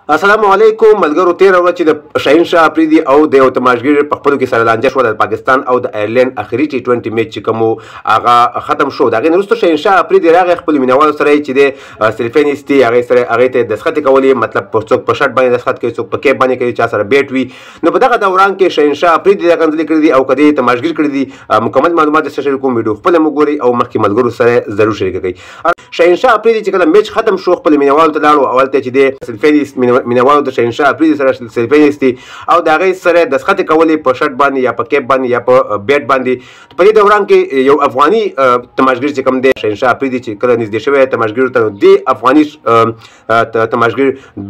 السلام علیکم ملګرو، تیره ورځ چې د شاهین شاه افریدي او د یو تماشګیر په خپلو کې سره لانجه شوه، د پاکستان او د ایرلینډ اخري ټي 20 میچ چې کوم هغه ختم شو، د هغې نه وروسته شاهین شاه افریدي راغی خپلو مینهوالو سره یې چې دی سیلفۍ نیستې، هغې سره هغې ته یې دستخط کولې، مطلب څوک په شرټ باندې دستخط کوي، څوک په کیپ باندې کوي، چا سره بیټ وي. نو په دغه دوران کې شاهین شاه افریدي دا کنځلې کړې دي او که دې تماشګیر کړي دي. مکمل معلومات درسره شریک کوم، ویډیو خپله مو ګورئ او مخکې ملګرو سره ضرور شریکه کړئ. شاهین شاه افریدي چې کله میچ ختم شو خپلو مینهوالو ته لاړو او هلته چې دی سیلفۍ مینهوالو د شهنشاه افریدي سره سیلفي نیستې او د هغې سره دستخط کولې په شرټ باندې یا په کیپ باندې یا په بیټ باندې. په دې دوران کې یو افغاني تماشګیر چې کوم دی شهنشاه افریدي چې کله نږدې شوی تماشګیر ته، دې افغاني تماشګیر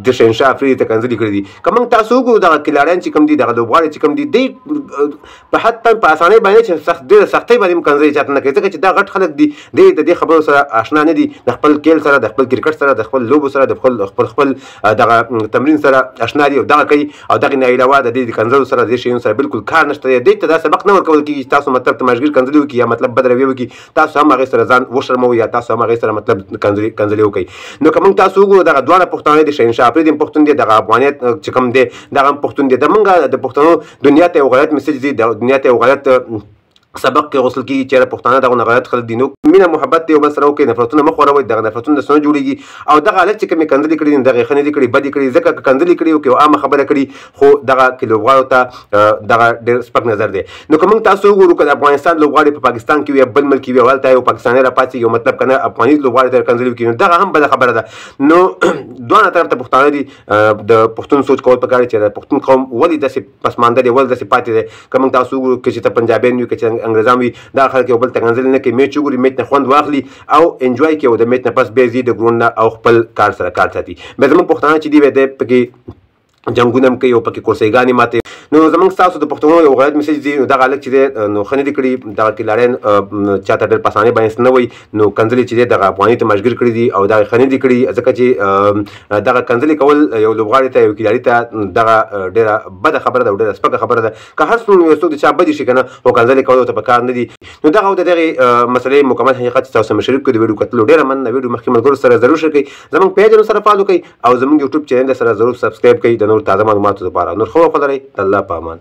د شهنشاه افریدي ته کنځلې کړې دي. که موږ تاسو وګورو دغه کلاړیان چې کوم دي، دغه لوبغاړي چې کوم دي، دی په حتی په اسانۍ باندې چې سخت ډېره سختۍ باندې هم کنځلې چاته نه کوي، ځکه چې دا غټ خلک دي، دی د دې خبرو سره آشنا نه دي، د خپل کیل سره، د خپل کرکټ سره، د خپل لوبو سره، د خپل خپل خپل دغه تمرین سره اشنا دي او دغه کوي. او دغه نه علاوه د دې کنځلو سره، د دې شیانو سره بالکل کار نشته دی. دې ته دا سبق نه ورکول کېږي چې تاسو مطلب تماشګیر کنځلې وکړي یا مطلب بد رویه وکړي، تاسو هم هغې سره ځان وشرموئ یا تاسو هم هغې سره مطلب کنځلې وکړئ. نو که موږ تاسو وګورو دغه دواړه پښتانه دي، شهنشاه افریدي هم پښتون دی، دغه افغانیت چې کوم دی دغه هم پښتون دی. د موږ د پښتنو دنیا ته یو غلط میسج دی، د دنیا ته یو غلط سبق کې غوسل کېږي چې پښتانه دغه نه غلط خلک دي. نو مینه محبت یو بل سره وکړئ، نفرتونه مه خوروئ، دغه نفرتونه سره جوړېږي. او دغه حالت چې کومې کنځلې کړي دي دغه ښه نه دي کړي، بدې کړي، ځکه که کنځلې کړي او که یو عامه خبره کړي خو دغه کې لوبغاړو ته دغه ډېر سپک نظر دی. نو که موږ تاسو وګورو که د افغانستان لوبغاړي په پاکستان کې وي یا بل ملک کې وي او هلته یو پاکستانی راپاڅېږي او مطلب که نه افغاني لوبغاړي ته کنځلې وکړي نو دغه هم بده خبره ده. نو دواړه طرف ته پښتانه دي، د پښتون سوچ کول پکار دي چې د پښتون قوم ولې داسې پسمانده دی، ولې داسې پاتې دی. که موږ تاسو وګورو که چې ته پنجابیان وي، که چې انګریزان وي، دا خلک یو بل ته کنځلې نه کوي، میچ وګوري، میچ نه خوند واخلي او انجوای کوي او د میچ نه پس بیا ځي د ګراونډ نه او خپل کار سره کار ساتي. بیا زموږ پښتانه چې دي بیا دی پکې جنګونه هم کوي او پکې کرسیګانې ماتوي. نو زموږ ستاسو د پښتنو یو غلط میسج دی. نو دغه هلک چې دی نو ښه نه دي کړي، دغه کلاړیان چاته ډېر په اسانۍ باندې نه وایي. نو کنځلې چې دی دغه افغاني تماشګیر کړي دي او دغه ښه نه دي کړي، ځکه چې دغه کنځلې کول یو لوبغاړي ته، یو کلاړي ته دغه ډېره بده خبره ده او ډېره سپکه خبره ده. که هر څومره یو څوک د چا بدې شي که نه، خو کنځلې کول ورته په کار نه دي. نو دغه د دغې مسلې مکمل حقیقت چې تاسو مې شریک کړو. د ویډیو کتلو ډېره مننه. ویډیو مخکې ملګرو سره ضرور شریک کړئ، زموږ پیج سره فالو کړئ او زموږ یوټیوب چینل سره ضرور سبسکرایب کړئ د نور تازه معلوماتو لپاره. نور ښه وخت ولرئ، د الله په امان.